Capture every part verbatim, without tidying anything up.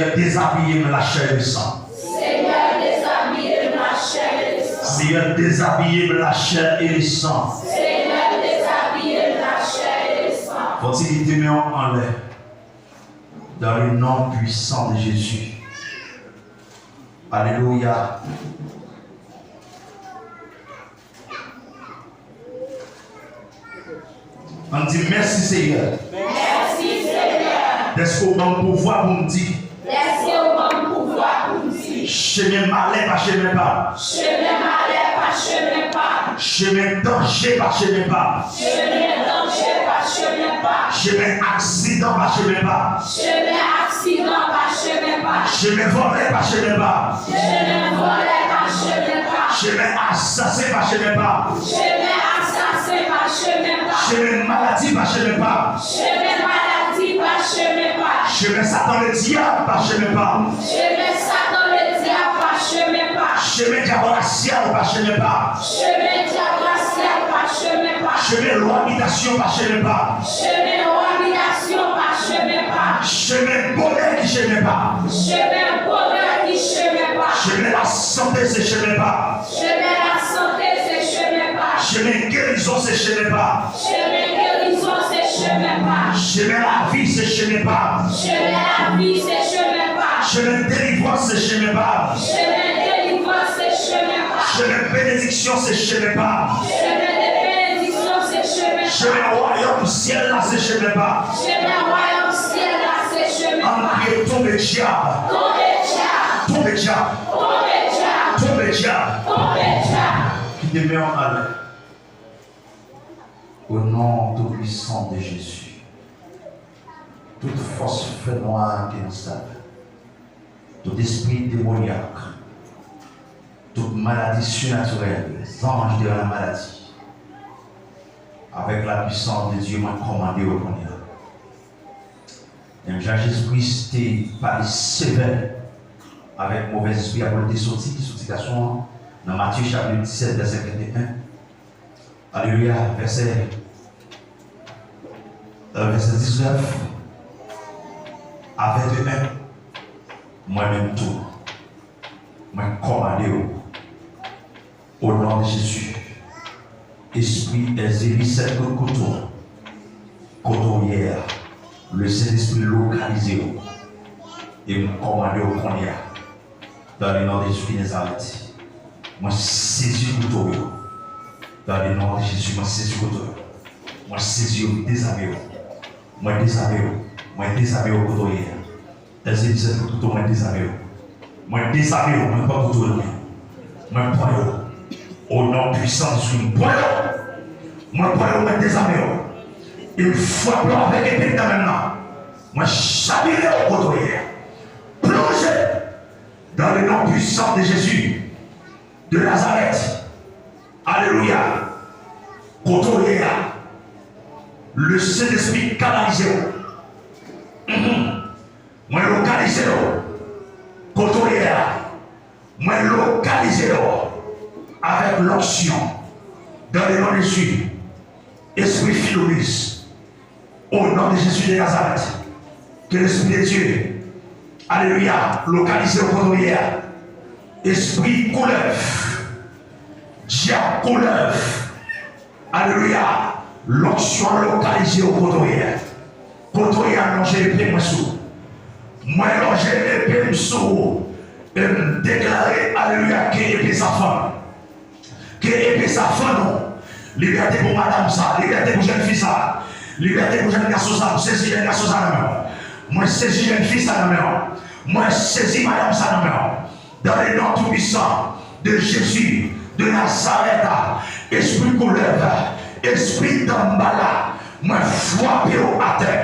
Senyè, dezabiye m lachè e lesan. Senyè, dezabiye m lachè e lesan. Senyè, dezabiye m lachè e lesan. Senyè, dezabiye m lachè e lesan. Fò w ti leve men w anlè. Dans le nom puissant de Jésus. Alelouya. Ann di, mèsi, Senyè. Mèsi, Senyè. Dèske w ban m pouvwa pou m di. Dèske w ban m pouvwa pou m di. Chemen malè pa chemen pa m. Chemen malè pa chemen pa m. Chemen danje pa chemen pa m. Chemen danje pa chemen pa m. Chemen aksidan pa chemen pa m. Chemen aksidan pa chemen pa m. Chemen vòlè pa chemen pa m. Chemen vòlè pa chemen pa m. Chemen asasen pa chemen pa m. Chemen asasen pa chemen pa m. Chemen maladi pa chemen pa m. Chemen maladi pa chemen pa m. Chemen Satan ledyab pa chemen pa m. Chemen Satan ledyab pa chemen pa m. Chemen dyab rasyal pa chemen pa m. Chemen dyab rasyal pa chemen pa m. Chemen lwa bitasyon pa chemen pa m. Chemen lwa bitasyon pa chemen pa m. Chemen bonè ki chemen pa m. Chemen bonè ki chemen pa m. Chemen lasante se chemen pa m. Chemen lasante se chemen pa m. Chemen gerizon se chemen pa m. Chemen gerizon se chemen pa m. Chemen lavi se chemen pa m. Chemen lavi se chemen pa m. Chemen delivrans se chemen pa m. Chemen delivrans se chemen pa m. Chemen benediksyon se chemen pa m. Chemen de benediksyon se chemen pa m. Chemen wayòm syèl la se chemen pa m. Chemen wayòm syèl la se chemen pa m. Ann kriye, tonbe dyab. Tonbe dyab. Tonbe dyab. Tonbe dyab. Tonbe dyab. Tonbe dyab. Kite men w anlè. Au nom tout puissant de Jésus. Tout fòs fènwa ki nan sal la. Tout espri demonyak. Tout maladi sinatirèl. Zanj de la maladi. Avec la puissance de Dieu, mwen kòmande yo kounye a. Menm jan Jezi Kris te pale sevè avèk movèzespri a pou l te soti, soti gason an, nan Matye chapit disèt, vèsè venteyen. Alelouya, vèsè, euh, vèsè diznèf a venteyen. Mwen menm tou, mwen kòmande w, o non de Jezi, espri Èzili sèt kout kouto, kote w ye a, Lesentespri lokalize w, e m kòmande w kounye a, dans le nom de Jésus de Nazareth, mwen sezi kouto yo, dans le nom de Jésus, mwen sezi kouto yo, mwen sezi yo, m dezame yo, mwen dezame yo, mwen dezame yo kote w ye a. Èzili sèt kout kouto, mwen dezame yo. Mwen dezame yo, mwen pran kouto yo nan men yo. Mwen pran yo. O non pwisan de Jezi, mwen pran yo. Mwen pran yo, mwen dezame yo. E m frape yo avèk epe m nan men m nan. Mwen chavire yo kote w ye a. Plonje dans le nom puissant de Jésus de Nazareth. Alelouya. Kote w ye a. Lesentespri kanalize w. Mhm. Mwen lokalize w. Kote w ye a. Mwen lokalize w avèk lonksyon. Dans le nom de Jésus. Espri Filonis. Au nom de Jésus de Nazareth, que l'Esprit de Dieu, alelouya, lokalize w kote w ye a. Espri koulèv, dyab koulèv, alelouya, lonksyon an lokalize w kote w ye a. Kote w ye a, lonje epe mwen sou ou. Mwen lonje epe m sou ou. E m deklare, alelouya, ke epe sa fann. Ke epe sa fann ou. Libète pou madanm sa, libète pou jèn fi sa, libète pou jèn gason sa. Mwen sezi jèn gason sa nan men w. Mwen sezi jèn fi sa nan men w. Mwen sezi madanm sa nan men w. Dans le nom tout puissant de Jésus de Nazareth, espri koulèv, espri danmbala, mwen frape w atè.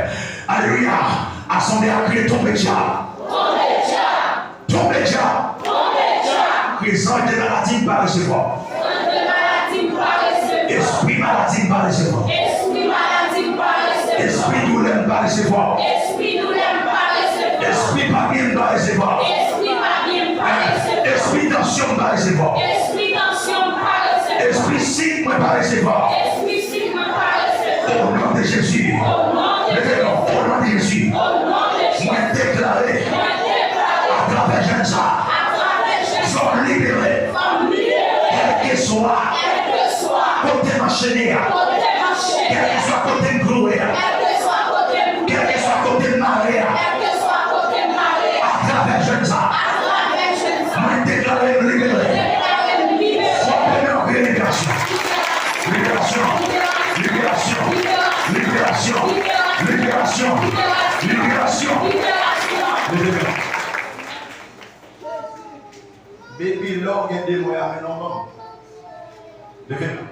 Alelouya. Asanble a kriye, tonbe dyab. Tonbe dyab. Tonbe dyab. Tonbe dyab. Kriye, zanj de maladi m pa resevwa w. Zanj de maladi m pa resevwa w. Espri maladi m pa resevwa w. Espri maladi m pa resevwa w. Espri doulè m pa resevwa w. Espri doulè m pa resevwa w. Espri pa byen m pa resevwa w. Espri pa byen m pa resevwa w. Espri tansyon m pa resevwa w. Espri tansyon m pa resevwa w. Espri sik mwen pa resevwa w. Espri sik mwen pa resevwa w. O non de Jezi. O non de Jezi. Leve non. O non de Jezi. Mwen deklare. Mwen deklare. Kèlkeswa kote m klouwe a, kèlkeswa kote m mare a, atravè jèn sa, mwen deklare m libere. Frape men w, kriye liberasyon. Liberasyon. Liberasyon. Liberasyon. Liberasyon. Liberasyon. Leve men w. Depi lè w gen demon, y ap mennen w ban m. Leve men w.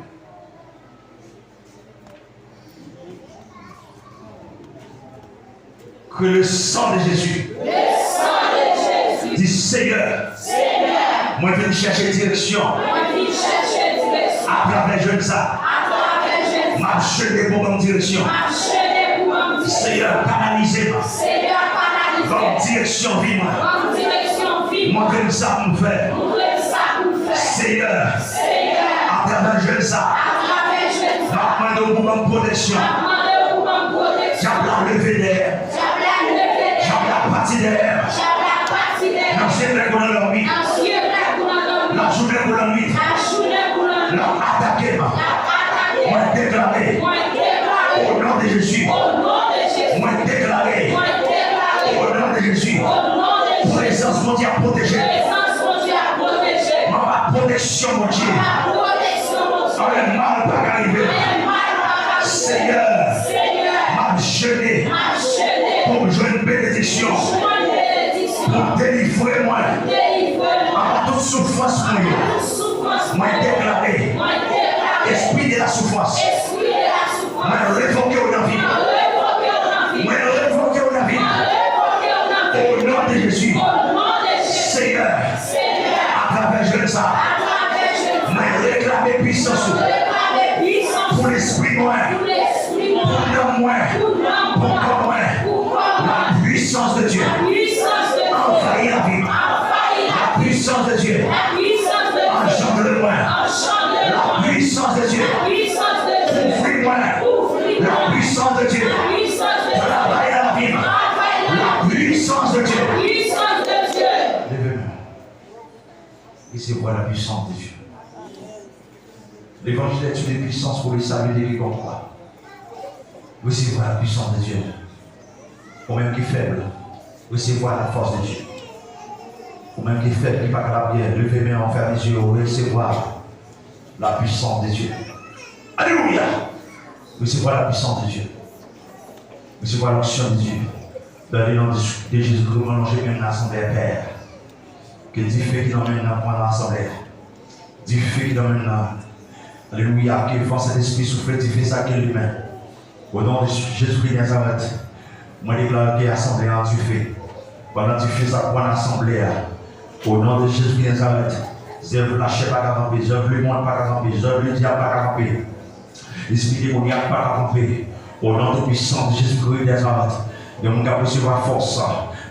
Que le sang de Jésus. Le sang de Jésus. Di, Seyè, Seigneur, mwen vin chèche direksyon. Mwen vin chèche direksyon. Atravè jèn sa, atravè jèn sa, m ap jene pou ban m direksyon. M ap jene pou ban m direksyon. Seyè, kanalize m. Seyè, kanalize m. Ban m direksyon vi mwen. Ban m direksyon vi mwen. Montre m sa pou m fè. Montre m sa pou m fè. Seyè, Seyè, atravè jèn sa, atravè jèn sa, m ap mande w pou ban m pwoteksyon. M ap mande w pou ban m pwoteksyon. Dyab la leve dèyè m. Dyab la leve dèyè m. Dyab la pati dèyè m. Nan zye nèg ou nan dòmi. Nan zye nèg ou nan dòmi. Lajounen kou lannwit. Lajounen kou lannwit. L ap atake m. L ap atake m. Mwen deklare. Mwen deklare. O non de Jezi. O non de Jezi. Mwen deklare. Mwen deklare. O non de Jezi. O non de Jezi. Prezans Bondye ap pwoteje m. Prezans Bondye ap pwoteje m. M ap ak pwoteksyon Bondye. M ap ak pwoteksyon Bondye. Anyen mal pa ka rive m. Anyen mal pa ka rive m. Seyè, Seyè, m ap jene, m ap jene, pou m jwenn benediksyon, jwenn benediksyon, pou delivre mwen, delivre mwen, anba tout soufrans mwen yo. Anba tout soufrans mwen yo. Mwen deklare, mwen deklare, espri de la soufrans, espri de la soufrans, mwen revoke w nan vi m. Mwen revoke w nan vi m. Mwen revoke w nan vi m. Mwen revoke w nan vi m. O non de Jezi. O non de Jezi. Seyè, Seyè, atravè jèn sa, atravè jèn sa, mwen reklame pwisans ou, mwen reklame pwisans ou, pou lespri mwen, pou lespri mwen, pou nanm mwen, pou nanm mwen, pou kò mwen, pou kò mwen. La puissance de Dieu, la puissance de Dieu, anvayi lavi m. Anvayi lavi m. La puissance de Dieu, la puissance de Dieu, anjandre mwen. Anjandre mwen. La puissance de Dieu, la puissance de Dieu, kouvri mwen. Kouvri mwen. La puissance de Dieu, la puissance de Dieu, travay nan lavi m. Travay nan lavi m. La puissance de Dieu. La puissance de Dieu. Leve men w. Recevoir la puissance de Dieu. L'évangile est une puissance pour le salut de quiconque croit. Recevoir la puissance de Dieu. Ou menm ki fèb, recevoir la force de Dieu. Ou menm ki fèb, ki pa ka lapriyè, leve men w, fèmen zye w, recevoir la puissance de Dieu. Alléluia! Recevoir la puissance de Dieu. Recevoir l'onction de Dieu. Dans le nom de, de Jésus-Christ, mwen lonje men m nan asanble a, Pè. Ke dife ki nan men m nan pran nan asanble a. Dife ki nan men m nan. Alelouya. Ke van Sentespri soufle dife sa ke limen. O non de Jezikri Nazarèt, mwen deklare ke asanble a an dife. Pandan dife sa pran nan asanble a. O non de Jezikri Nazarèt, zèv lachè pa ka kanpe, zèv lemonn pa ka kanpe, zèv ledyab pa ka kanpe. Lespri demonyak pa ka kanpe. O non tou pwisan de Jezikri Nazarèt, gen moun k ap resevwa fòs,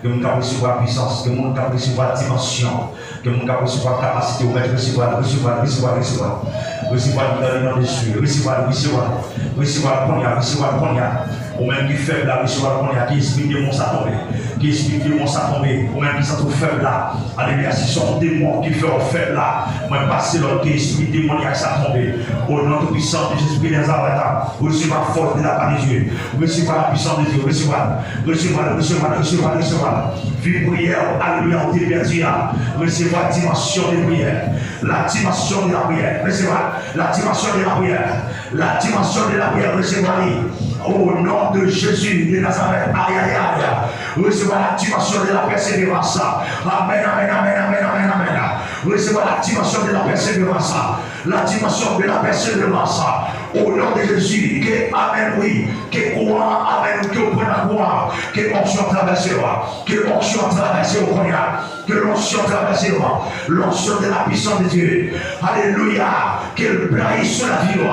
gen moun k ap resevwa pwisans, gen moun k ap resevwa dimansyon, gen moun k ap resevwa kapasite. Ou mèt resevwa l, resevwa l, resevwa l, resevwa l. Resevwa l dans le nom de Jésus. Resevwa l, resevwa l. Resevwa l kounye a, resevwa l kounye a. Ou menm ki fèb la, resevwa l kounye a. Ke espri demon sa tonbe. Ke espri demon sa tonbe. Ou menm ki santi w fèb la. Alelouya, si se yon demon ki fè w fèb la, mwen pase lòd ke espri demonyak sa tonbe. O non tou pwisan de Jezikri Nazarèt, resevwa fòs de la part de Dieu. Resevwa la puissance de Dieu. Resevwa l. Resevwa l, resevwa l, resevwa l, resevwa l. Vi priyè w, alelouya, ou te pèdi a. Resevwa dimansyon de priyè. La dimansyon de la priyè. Resevwa la dimansyon de la priyè. La dimansyon de la priyè, resevwa li. O non de Jezi de Nazarèt, ayayay. Resevwa la dimansyon de la pèseverans. Amèn, amèn, amèn, amèn, amèn, amèn. Resevwa la dimansyon de la pèseverans. La dimansyon de la pèseverans. O non de Jezi, ke amèn wi, ke kouran amèn wi, ke w pran nan kouran, ke onksyon travèse w, ke onksyon travèse w kounye a. Que l'onction traverse, l'onction de la puissance de Dieu. Alléluia. Que le blayi sou lavi w.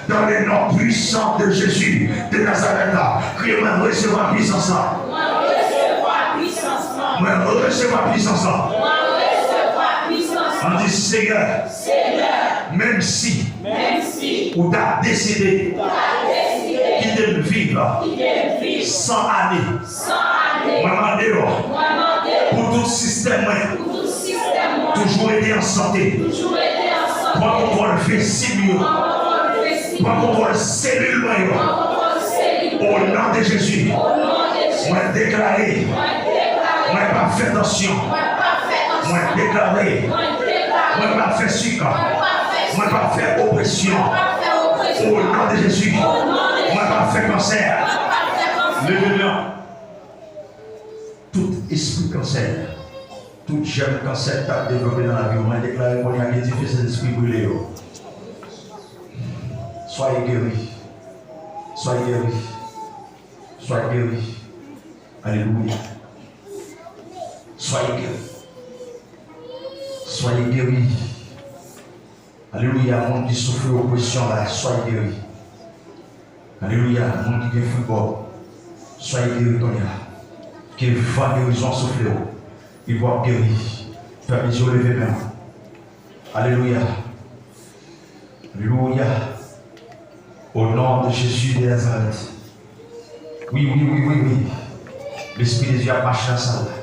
Dans le nom puissant de Jésus de Nazareth, kriye, mwen resevwa pwisans lan. Mwen resevwa pwisans lan. Mwen resevwa pwisans lan. Mwen resevwa pwisans lan. Ann di, Senyè, Senyè, menm si, menm si, ou ta deside, ou ta deside, kite m viv, kite m viv, san ane, san ane, mwen mande w, mwen mande w, pou tout sistèm mwen, pou tout sistèm mwen, toujou rete an sante, toujou rete an sante, pran kontwòl vesi m yo, pran kontwòl vesi m yo, pran kontwòl selil mwen yo, Jezi, mwen deklare, mwen p ap fè tansyon. Mwen deklare, mwen p ap fè sik. Mwen p ap fè opresyon. O non de Jezi, mwen p ap fè kansè. Leve men. Tout espri kansè, tout jèm kansè k t ap devlope nan lavi w, mwen deklare kounye a ke dife Sentespri brile yo. Soyez guéri. Soyez guéri. Soyez guéri. Alelouya. Soyez guéri. Soyez guéri. Alelouya, moun ki soufri opresyon la, soyez guéri. Alelouya, moun ki gen fibwòm, soyez guéri kounye a. Ke van gerizon soufle w, epi w ap geri. Fèmen zye w, leve men w. Alelouya. Alelouya. Au nom de Jésus de Nazareth. Wi, wi, wi, wi, wi. Lespri de Dye ap mache nan sal la.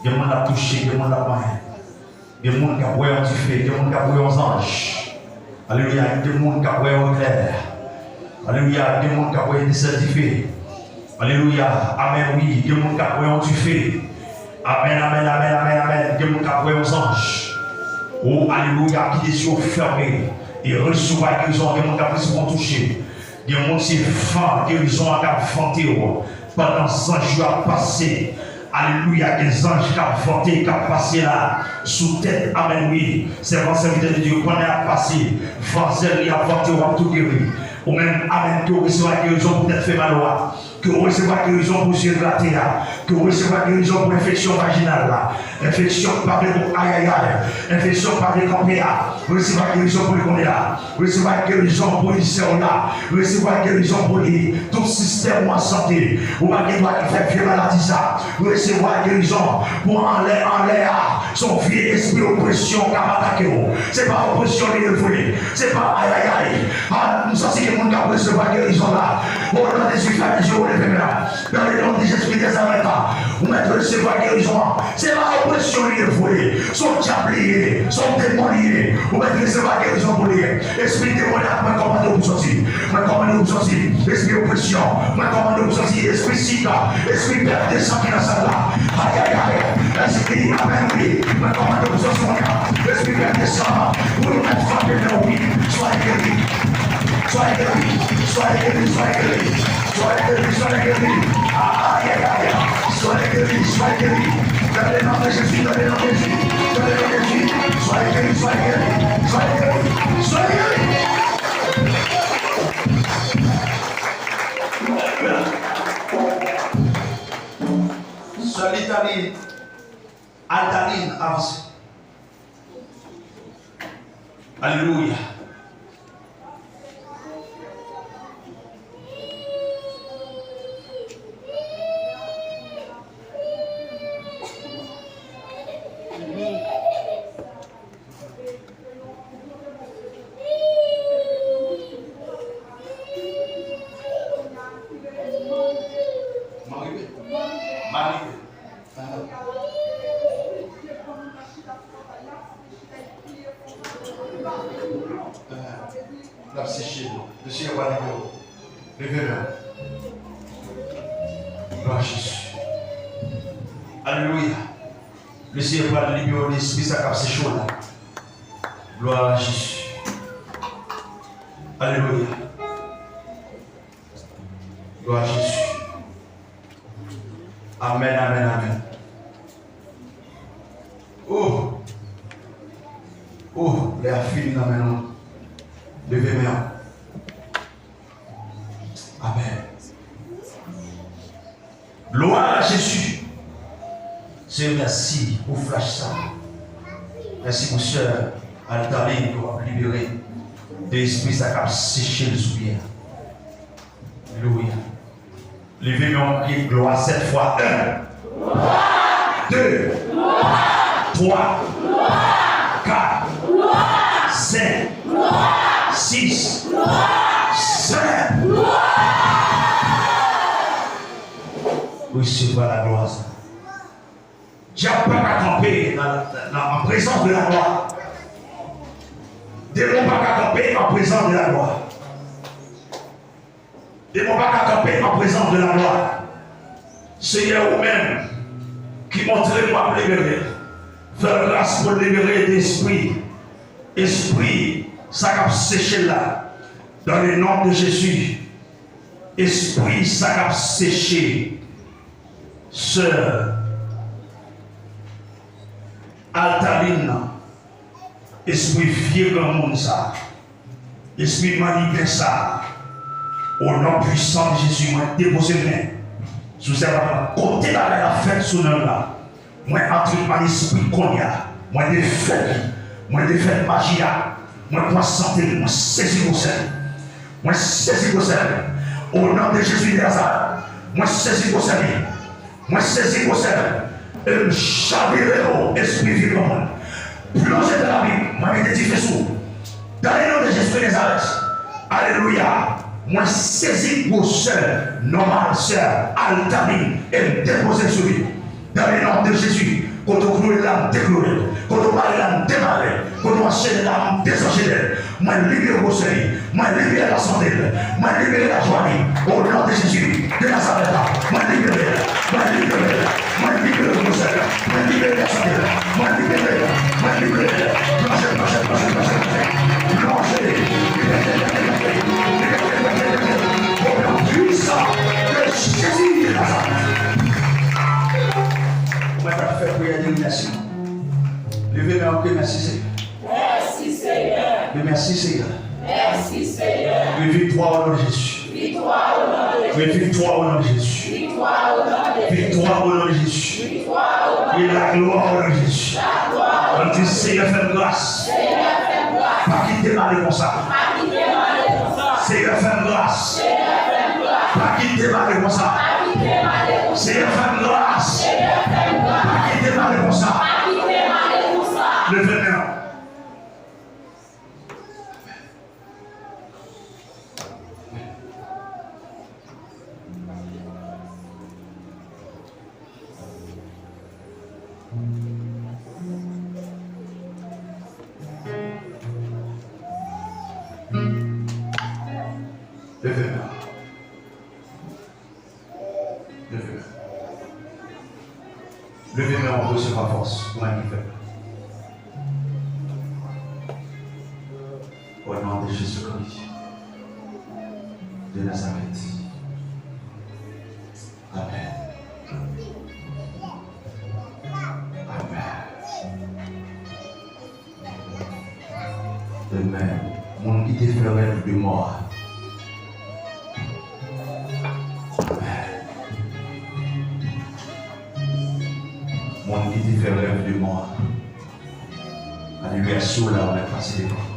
Gen moun l ap touche, gen moun l ap manyen. Gen moun k ap wè yon dife, gen moun k ap wè yon zanj. Alelouya, gen moun k ap wè yon eklè. Alelouya, gen moun k ap wè etensèl dife. Alelouya, amèn, wi, gen moun k ap wè yon dife. Amèn, amèn, amèn, amèn, amèn. Gen moun k ap wè yon zanj. O, alelouya, kite zye w fèmen e resevwa gerizon. Gen moun k ap resevwa yon touche. Gen moun se van gerizon an k ap vante w pandan zanj yo ap pase. Alelouya, gen zanj k ap vante, k ap pase la sou tèt. Amèn, wi. Sèvant, sèvitè de Dye, pandan y ap pase, van zèl li ap vante, w ap tou geri. Ou menm, amèn, ke w resevwa gerizon pou tèt fè mal ou a. Ke w resevwa gerizon pou zye grate a. Ke w resevwa gerizon pou enfeksyon vajinal la. Enfeksyon k pa vle, ayayay. Enfeksyon k pa vle kanpe a. Resevwa gerizon pou li kounye a. Resevwa gerizon pou ilsè w la. Resevwa gerizon pou li. Tout sistèm ou an sante. Ou pa gen dwa fè vye maladi sa. Resevwa gerizon pou anlè, anlè a. Se yon vye espri opresyon k ap atake w. Se pa opresyon li ye vre. Se pa ayayay. Ah, m santi gen moun k ap resevwa gerizon la. O non de Jezi, fèmen zye w, leve men w. Dans le nom de Jésus de Nazareth, ou mèt resevwa gerizon an. Se pa opresyon li ye vre. Se yon dyab li ye. Se yon demon li ye. Ou mèt resevwa gerizon pou li. Espri demonyak, mwen kòmande w pou sòti. Mwen kòmande w pou sòti. Espri opresyon, mwen kòmande w pou sòti. Espri sik, espri pèt de san ki nan sal la. Ayayay. Espri, amèn, wi. Mwen kòmande w pou sòti kounye a. Espri pèt de san, pou yo mèt frape men w, wi. Soyez guéri. Soyez guéri. Soyez guéri. Soyez guéri. Soyez guéri. Soyez guéri. Ayayay. Soyez guéri. Soyez guéri. Dans le nom de Jésus. Dans le nom de Jésus. Dans le nom de Jésus. Soyez guéri. Soyez guéri. Soyez guéri. Soyez guéri. Sè Litaline, Altaline, avanse. Alelouya. Maribe. Maribe. Ahan. Ahan. L ap seche l. Lesenyè pral libere w. Leve men w. Glwa a Jezi. Alelouya. Lesenyè pral libere w de espri sa k ap seche w la. Glwa a Jezi. Alelouya. Glwa a Jezi. Amèn, amèn, amèn. Oh! Oh, lè a fini nan men nou. Leve men w. Amèn. Glwa a Jezi. Senyè, mèsi pou flash sa. Mèsi pou sè Altaline ke w ap libere de espri sa k ap seche l sou pye a. Alelouya. Leve men w, kriye glwa sèt fwa. En. Glwa. De. Glwa. Twa. Glwa. Kat. Glwa. Senk. Glwa. Sis. Glwa. Sèt. Glwa. Resevwa laglwa sa. Dyab pa ka kanpe nan, nan, an prezans de laglwa. Demon pa ka kanpe an prezans de laglwa. Demon pa ka kanpe an prezans de la glwa. Senyè, ou menm ki montre m w ap libere, fè l gras pou l libere de espri, espri sa k ap seche l la, dans le nom de Jésus. Espri sa k ap seche sè Altaline nan, espri vye granmoun sa, espri manniken sa, o non pwisan de Jezi, mwen depoze men sou sèvant la. Kote bagay la fèt sou nonm la, mwen antre an espri kounye a. Mwen defèt li. Mwen defèt maji a. Mwen pran sante li. Mwen sezi gwosè li. Mwen sezi gwosè li. O non de Jezi de Nazarèt. Mwen sezi gwosè li. Mwen sezi gwosè li. E m chavire w, espri vye granmoun. Plonje nan labim. Mwen mete dife sou ou. Dans le nom de Jésus de Nazareth. Alelouya. Mwen sezi gwosè nonm a sè Altaline e m depoze l sou li. Dans le nom de Jésus. Kote w kloure l la, m dekloure l. Kote w mare l la, m demare l. Kote w anchene l la, m dezanchene l. Mwen libere gwosè li. Mwen libere lasante l. Mwen libere lajwa li. O non de Jezi de Nazarèt la, mwen libere l. Mwen libere l. Mwen libere gwosè l. Mwen libere lasante l. Mwen libere l. Mwen libere l. Plonje, plonje, plonje, plonje, plonje. Plonje. Libere, libere, libere, libere. O non pwisan de Jezi de Nazarèt. Mwen pa fè priyè de remèsiman. Leve men w, di mèsi, Senyè. Mèsi, Senyè. Di mèsi, Senyè. Mèsi, Senyè. Di viktwa o non de Jezi. Viktwa o non de Jezi. Di viktwa o non de Jezi. Viktwa o non de Jezi. Viktwa o non de Jezi. Viktwa o non de Jezi. E laglwa o non de Jezi. Laglwa o non de Jezi. Ann di, Senyè, fè m gras. Senyè, fè m gras. Pa kite m ale konsa. Pa kite m ale konsa. Senyè, fè m gras. Senyè, fè m gras. Pa kite m ale konsa. Pa kite m ale konsa. Senyè, fè m gras. Senyè, fè m gras. Pa kite m ale konsa. Pa kite m ale konsa. Leve men w. Leve men. Leve men. Leve men w, resevwa fòs pou anyen ki fèt. O non de Jezi Kris de Nazarèt. Amèn. Amèn. Amèn. Moun ki te fè rèv de mò a. Amèn. Moun ki te fè rèv de mò a. Alelouya, si w la, ou mèt pase devan.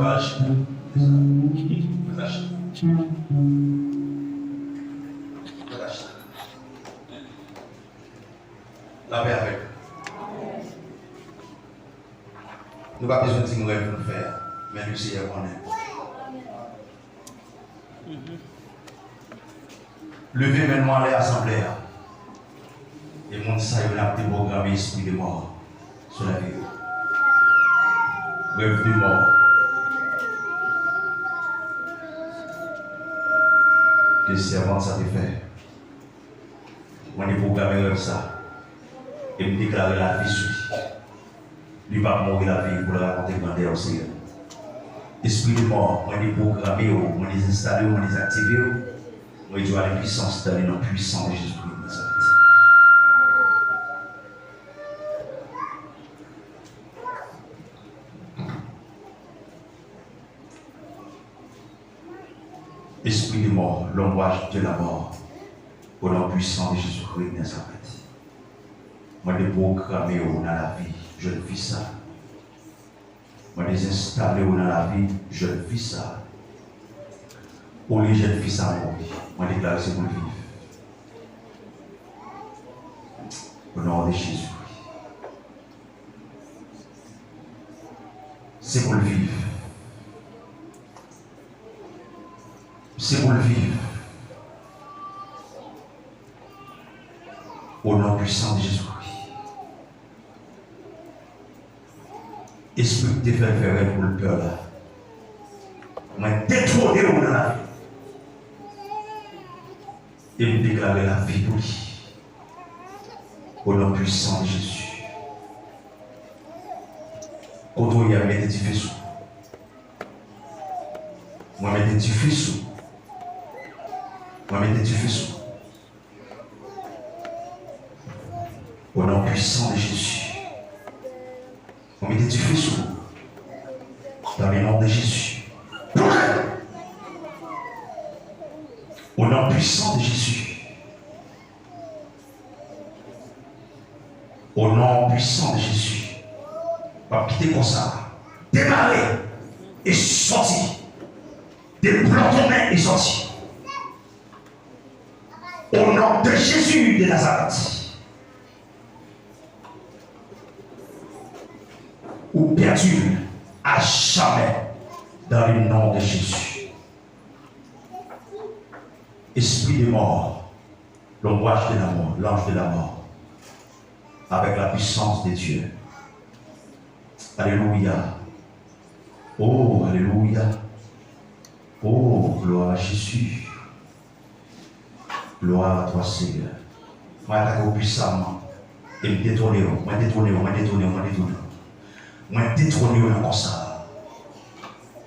Mwen tache. Mwen tache. Mwen tache. Lapè avèk nou. Nou pa bezwen di m rèv nou fè a, men Lesenyè konnen. Leve men nou anlè asanble a. E moun sa yo n ap deprograme espri de mò sou lavi yo. Rèv de mò. Ke sèvant sa te fè. Mwen deprograme rèv sa. E m deklare lavi sou li. Li p ap mouri, lavi pou l rakonte grandè w, Senyè. Espri de mò, mwen deprograme w, mwen dezenstale w, mwen dezaktive w. Mwen di w ale pwisans dan le non pwisan de Jezikri de Nazarèt. Espri de mò, lonbraj de la mò, o non pwisan de Jezikri de Nazarèt. Mwen deprograme w nan lavi jèn fi sa. Mwen dezenstale w nan lavi jèn fi sa. Olye jèn fi sa mouri, mwen deklare se pou l viv. O non de Jezikri. Se pou l viv. Se pou l viv. O non pwisan de Jezikri. Espri ki te fè l fè rèv pou l pè la, mwen detwone w nan lavi. E m deklare lavi pou li. O non pwisan de Jezi. Kote w ye a, mete dife sou. Mwen mete dife sou. Mwen mete dife sou. O non pwisan de Jezi. Mwen mete dife sou. Dans le nom de Jésus. O non pwisan de Jezi. O non pwisan de Jezi. W ap kite konsa. Demare e sòti. Deplante men e sòti. O non de Jezi de Nazarèt. Ou pèdi a jamè dans le nom de Jésus. Esprit de mort, l'ombrage de la mort, l'ange de la mort, avec la puissance de Dieu. Alléluia. Oh, alléluia. Oh, gloire à Jésus. Gloire à toi, Seigneur. Mwen atake w pwisaman. E m detwone w, mwen detwone w, mwen detwone w, mwen detwone w. Mwen detwone w nan kò sa.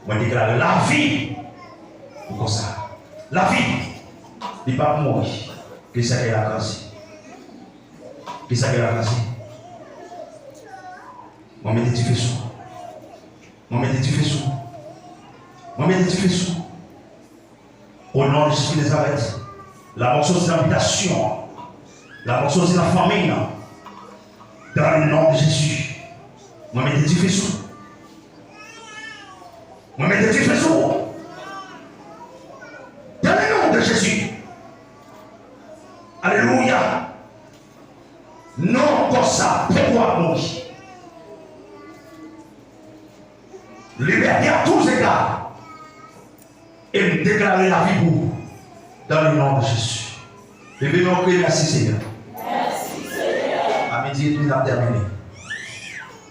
Mwen deklare lavi pou kò sa. Lavi. Li p ap mouri. Ke sèkèy la kraze. Ke sèkèy la kraze. Mwen mete dife sou. Mwen mete dife sou. Mwen mete dife sou. O non de Jezi de Nazarèt, lanmò soti nan abitasyon an. Lanmò soti nan fanmiy lan. Dans le nom de Jésus. Mwen mete dife sou. Mwen mete dife sou. Dans le nom de Jésus. Alelouya. Non, kò sa poko ap mouri. Libète à tous égards. E m deklare lavi pou ou. Dans le nom de Jésus. Leve men w, kriye, mèsi Senyè. Mèsi Senyè. A midi et demi n ap tèmine.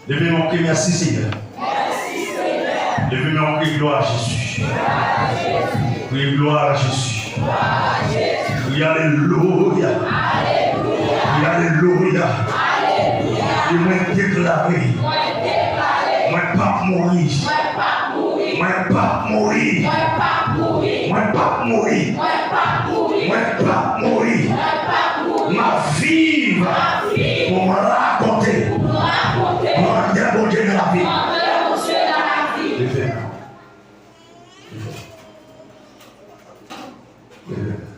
Leve men w, kriye, mèsi Senyè. Mèsi Senyè. Leve men w, kriye, gloire à Jésus. Gloire à Jésus. Kriye, gloire à Jésus. Gloire à Jésus. Kriye, alelouya. Alelouya. Kriye, alelouya. Alelouya. E mwen deklare. Mwen deklare. Mwen p ap mouri. Mwen p ap mouri. Mwen p ap mouri. Mwen p ap mouri. Mwen p ap mouri. Mwen p ap mouri. Mwen p ap mouri. Mwen p ap mouri. M ap viv. M ap viv. Pou m rakonte. Pou m rakonte. Grandè Bondye nan lavi. Grandè Bondye nan lavi. Leve men w. Leve men w.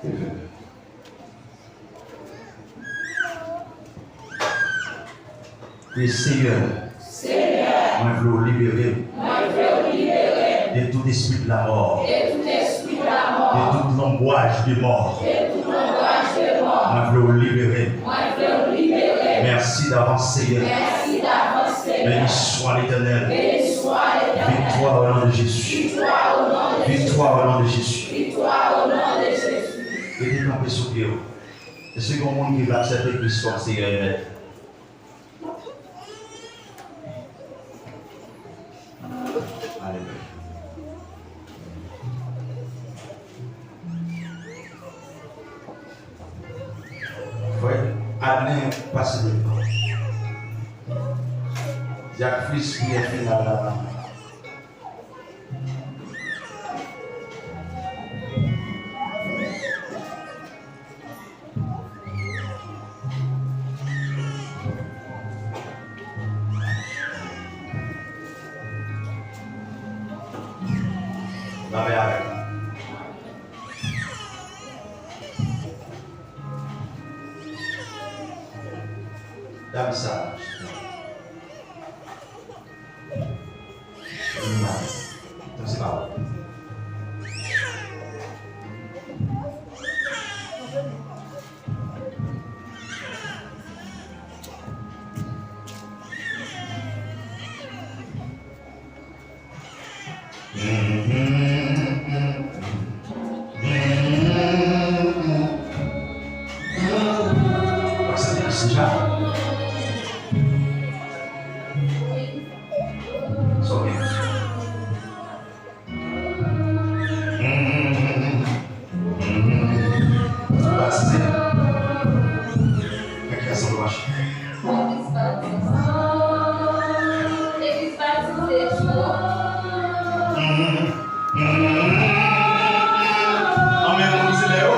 Leve men w. Wi, Senyè. Mwen vle w libere m. Mwen vle w libere m. De tout espri de la mort. De tout espri de la mort. De tout language de mort. De tout language de mort. Mwen vle w libere m. Mwen vle w libere m. Merci d'avance, Seigneur. Merci d'avance, Seigneur. Béni soit l'Éternel. Béni soit l'Éternel. Victoire au nom de Jésus. Victoire au nom de Jésus. Victoire au nom de Jésus. Victoire au nom de Jésus. Rete kanpe sou pye w. Èske gen yon moun ki vle aksepte Kris kòm Seyè e Mèt? Alelouya. Frè Adlen pase devan. Dyak Fritz, priyè final la. Lapè avèk nou. Dam sa. Sa se pawòl. Pase deja. Sa w gen? Pase. Nan ki kasanm mache? Legliz batize tou. Anmè moun se lè yo.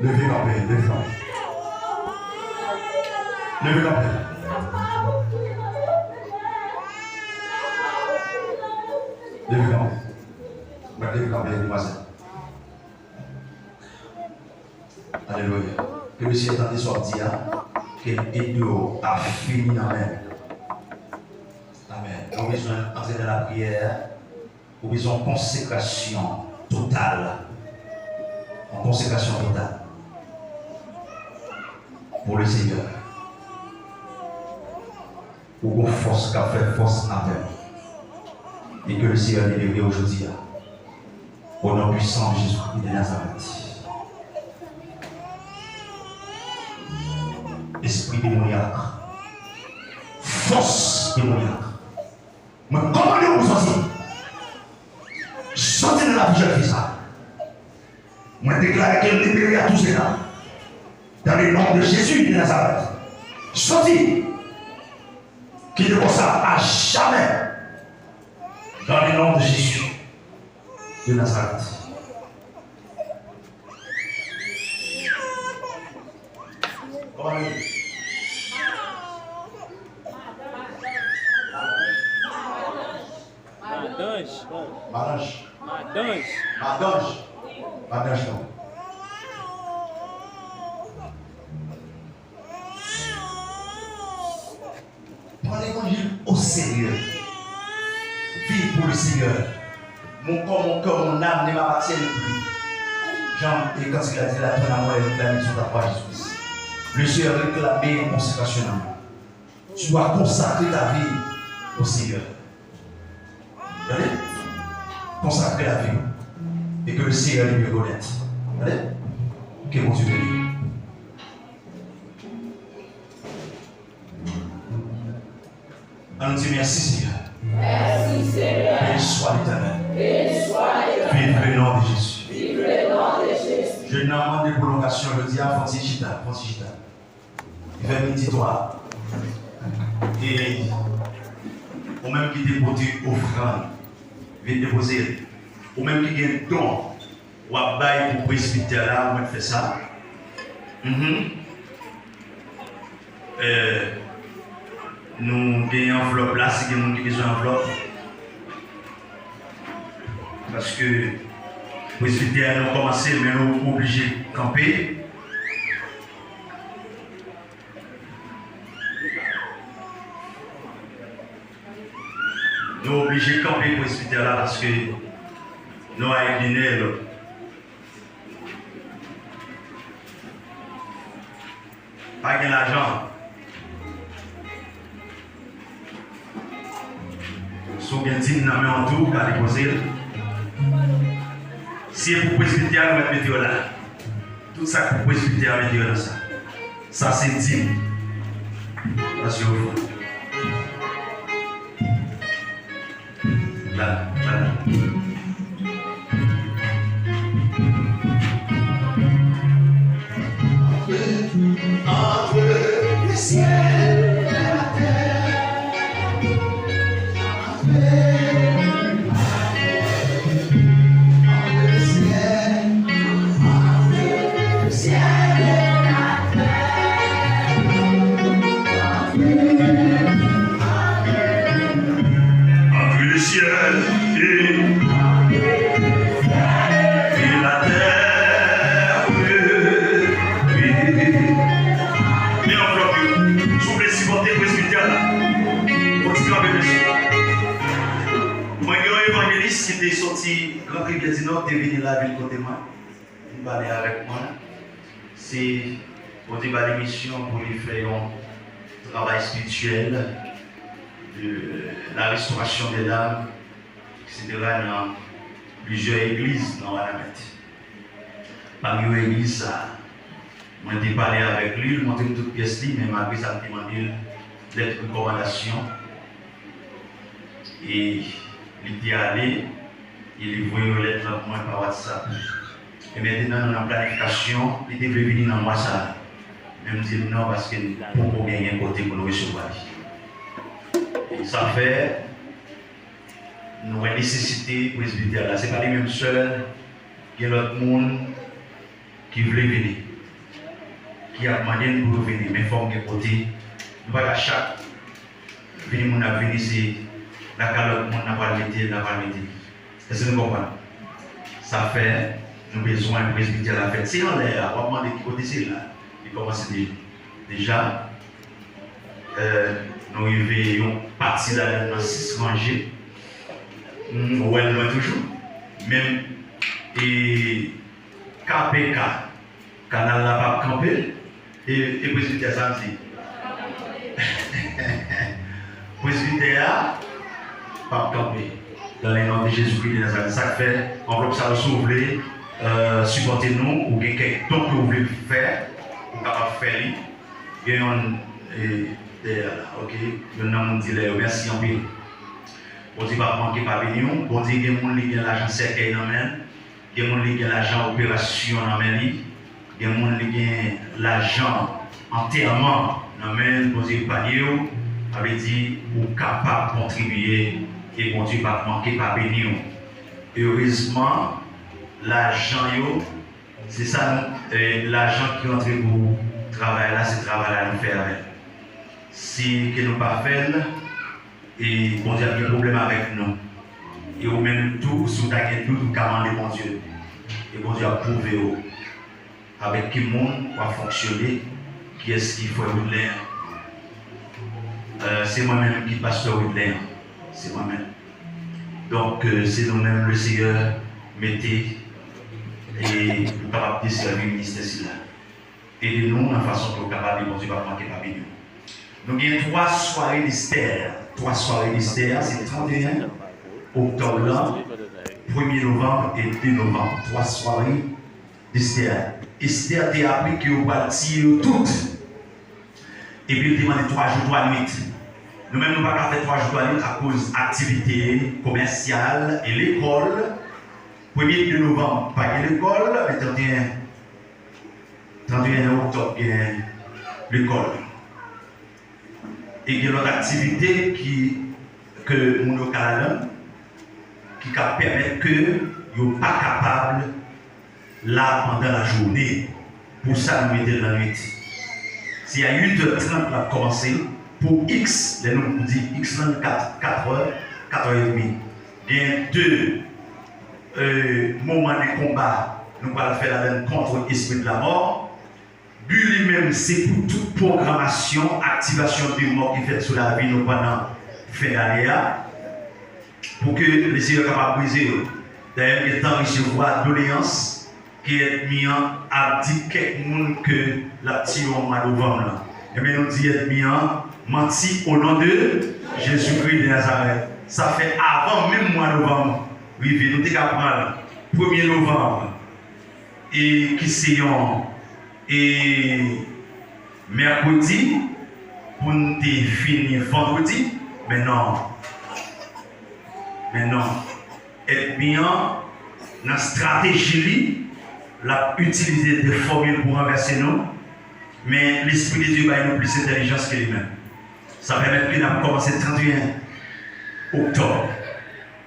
Leve kanpe, leve kanpe. Leve kanpe. Leve kanpe. Mwen leve kanpe, demwazèl. Alelouya. Ke Mesye tande sa w ap di a, ke l ede w a fini nan men l. Amèn. Ou bezwen antre nan lapriyè, ou bezwen yon konsekrasyon total. Yon konsekrasyon total pou le Senyè. Ou gon fòs k ap fè fòs avè w. E ke le Senyè libere w jodi a. O non pwisan de Jezikri de Nazarèt. Espri demonyak. Fòs demonyak. Mwen kòmande w pou sòti. Sòti nan lavi jèn fi sa. Mwen deklare ke l libere a tou zeta. Dans le nom de Jésus de Nazareth. Sòti. Kite kò sa a jamè. Dans le nom de Jésus de Nazareth. Kòman li ye? Madanj. Madanj. Madanj. Madanj. Madanj non. Pran levanjil o serye. Viv pou le Senyè. Mon corps, mon cœur, mon âme ne m'appartiennent plus. Jan e kantik la di, la ton âme et toute la maison à toi, Jésus. Le Senyè reklame yon konsekrasyon nan mwen. Tu dois consacrer ta vie au Seigneur. Tande? Konsakre lavi w. E ke le Senyè li rekonèt. Tande? Ke Bondye beni w. Ann di mèsi, Senyè. Mèsi, Senyè. Béni soit l'Éternel. Béni soit l'Éternel. Vive le nom de Jésus. Vive le nom de Jésus. Jèn nan mande pwolongasyon jodi a, fò ti chita, fò ti chita. Vè midi twa. E ou menm ki te pote ofrann, vin depoze l. Ou menm ki gen don, w ap bay pou presbitè la, ou mèt fè sa. Mhm. Eh, nou gen anvlòp la, si gen moun ki bezwen anvlòp. Paske presbitè a nou kòmanse, men nou oblije kanpe. Nou oblije kanpe presbitè la paske nou a egline lòt. Pa gen lajan. Si w gen dim nan men w tou, w ka depoze l. Si e pou presbitè a, nou mèt mete yo la. Tout sa k pou presbitè a, mete yo nan sa. Sa se dim. Sa se ofrann. La, la. Entre le ciel et la terre. Entre, entre le ciel, entre le ciel et la terre. Entre le ciel et, et la terre. Men anvlòp yo. Si w vle sipòte presbitè la, fò ti kanpe, mesye. Mwen gen yon evanjelis ki te soti Grand Rivière du Nord, te vini la vin kote mwen. Li pale avèk mwen. Se Bondye ba li misyon pou li fè yon travay espirityèl de la restauration des âmes, et cetera, nan plizyè egliz nan Wanament. Pami yo egliz sa, mwen te pale avèk li, li montre m tout pyès li, men malgre sa, m te mande l lèt rekòmandasyon. E li te ale, e li voye yon lèt lan pou mwen pa WhatsApp. E mentnan, nou nan planifikasyon, li te vle vini nan mwa sa a. Men m di l non, paske n poko genyen kote pou nou resevwa li. E sa fè, nou wè nesesite presbitè la. Se pa li menm sèl, gen lòt moun ki vle vini. ki ap mande n pou yo vini, men fò m gen kote. Nou pa ka chak vini, moun ap vini, se lakay lòt moun n ap al mete, n ap al mete. Èske nou konprann? Sa fè nou bezwen presbitè la fèt. Se anlè a, w ap mande ki kote se la. Li kòmanse de- deja. Euh, nou rive yon pati ladan nan sis ranje. M wè l lwen toujou. Menm e K P K, kanal la p ap kanpe. E, e presbitè sa m di. Presbitè a p ap kanpe. Dans le nom de Jésus-Christ de Nazareth. Sa k fè, anvlòp sa yo, si w vle, euh, sipòte nou, ou gen kèk don ke w vle fè, ou kapab fè li. Gen yon, e, dèyè la, ok? Youn nan moun dilè yo, mèsi anpil. Bondye p ap manke pa beni w. Bondye gen moun li gen lajan sèkèy nan men l. Gen moun li gen lajan operasyon nan men li. Gen moun li gen lajan antèman nan men l. Bondye epanye w. Sa vle di ou kapab kontribye e Bondye p ap manke pa beni w. Erezman, lajan yo, se sa nou, e, lajan ki rantre pou travay la, se travay la nou fè avè l. Si ke nou pa fè l, e Bondye ap gen pwoblèm avèk nou. E ou menm tou, si w ta gen dout, ou ka mande Bondye. E Bondye ap pwouve w avèk ki moun w ap fonksyone, kiyès ki frè Widlen an. Euh, se mwen menm ki pastè Widlen an. Se mwen menm. Donk, euh, se nou menm Leseyè mete e pou kapab desèvi ministè sila. Ede nou nan fason pou nou kapab, e Bondye p ap manke pa beni w. Nou gen twa sware Estè. Twa sware Estè, se tranteyen oktòb lan, premye novanm e de novanm. Twa sware Estè. Estè te aplike yo pral tiye yo tout. Epi l te mande twa jou, twa nwit. Nou menm, nou pa ka fè twa jou, twa nwit akoz aktivite komèsyal e lekòl. Premye de novanm, pa gen lekòl, men tranteyen, tranteyen oktòb, gen lekòl. E gen lòt aktivite ki, ke moun yo ka ladan, ki ka pèmèt ke yo pa kapab la pandan lajounen. Pou sa, nou mete l nan nwit. Se a uit è trant l ap kòmanse pou X, lè nou di X lan, kat, kat è, kat è edmi. Gen de, euh, moman de konba nou pral fè ladan l kont espri de lamò. Bi li menm, se pou tout pwogramasyon, aktivasyon demon ki fèt sou lavi nou pandan fen dane a, pou ke Leseyè kapab brize yo. Dayè, m gentan resevwa doleyans ke ènmi an ap di kèk moun ke l ap tiye yo mwa novanm lan. Ebyen, nou di ènmi an manti, o non de Jezikri de Nazarèt. Sa fè avan menm mwa novanm rive, nou te ka pran l premye novanm, e ki se yon, e mèkredi, pou n te fini vandredi, men non. Men non. Ènmi an, nan estrateji li, l ap itilize de fòmil pou ranvèse nou, men Lespri de Dye bay nou plis entèlijans ke li menm. Sa pèmèt ke n ap kòmanse tranteyen oktòb,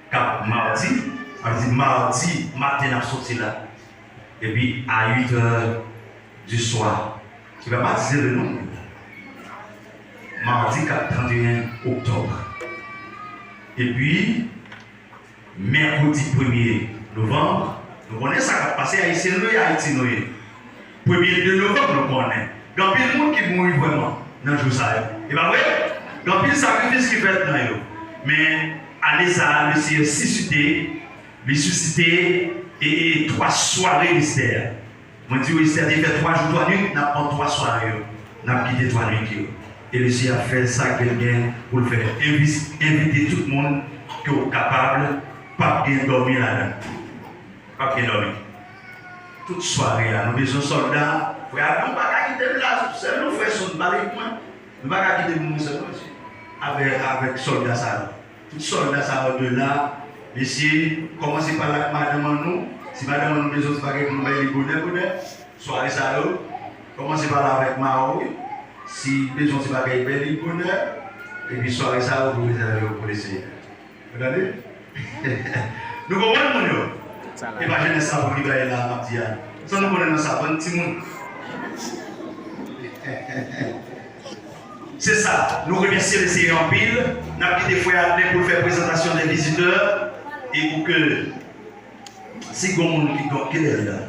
k ap madi, sa vle di madi maten n ap soti la. Epi a uit è di swa, se pa madi se le non, madi k ap tranteyen oktòb. Epi mèkredi premye novanm, nou konnen sa k ap pase, Ayisyen nou ye, Ayiti nou ye. Premye de novanm, nou konnen. Gen anpil moun ki mouri vrèman nan jou sa yo. E pa vre? Gen anpil sakrifis ki fèt nan yo. Men, ane sa a, Leseyè sisite, resisite, e, e twa sware Estè. Mwen di w, Estè te fè twa jou, twa nwit, n ap pran twa sware yo, n ap kite twa nwit yo. E Leseyè ap fè sa ke l gen pou l fè. Envis-, envite tout moun ke w kapab, p ap gen dòmi ladan. P ap gen dòmi. Tout sware a, nou bezwen sòlda. Frè a, nou pa ka kite m la sèl non, frè Son, pale pou mwen. Nou pa ka kite m sèl non, mesye. Avè-, avèk sòlda sa yo. Tout sòlda sa yo de la, mesye, kòmanse pale ak madanm an nou. Si madanm an nou bezwen ti bagay pou nou bay li bonè, bonè, sware sa yo, kòmanse pale avèk mari w, si bezwen ti bagay, bay li bonè, epi sware sa yo, pou rezève yo pou Leseyè. Ou tande? Nou konprann, moun yo? E pa jenès sa pou ki bay la, m ap di a. Sa nou konnen nan sa, bann timoun. Se sa, nou remèsye Lesenyè anpil. N ap kite frè Adlen pou l fè prezantasyon de vizitè. E pou ke si gon moun ki gon, kilè l la?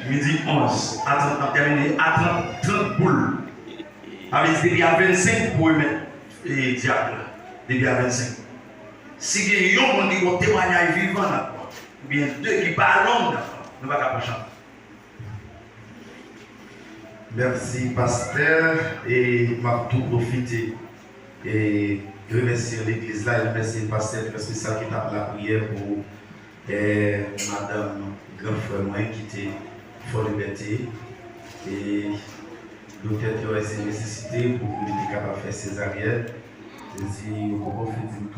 Midi onz, a trant, n ap tèmine a trant, trant boul. Sa vle di depi a vennsenk pou remèt e, dyak la. Depi a vennsenk. Si gen yon moun ki gon temwayaj vivan nan kò, oubyen de ki pa long nan kò, nou pa ka pran chans. Mèsi pastè, e m ap tou pwofite e remèsye legliz la, e remèsye pastè Frè Espesyal ki t ap lapriyè pou e madanm gran frè mwen ki te Fò Libète, e doktè te wè se nesesite pou li te kapab fè sezaryèn. Li di, yo poko fin di m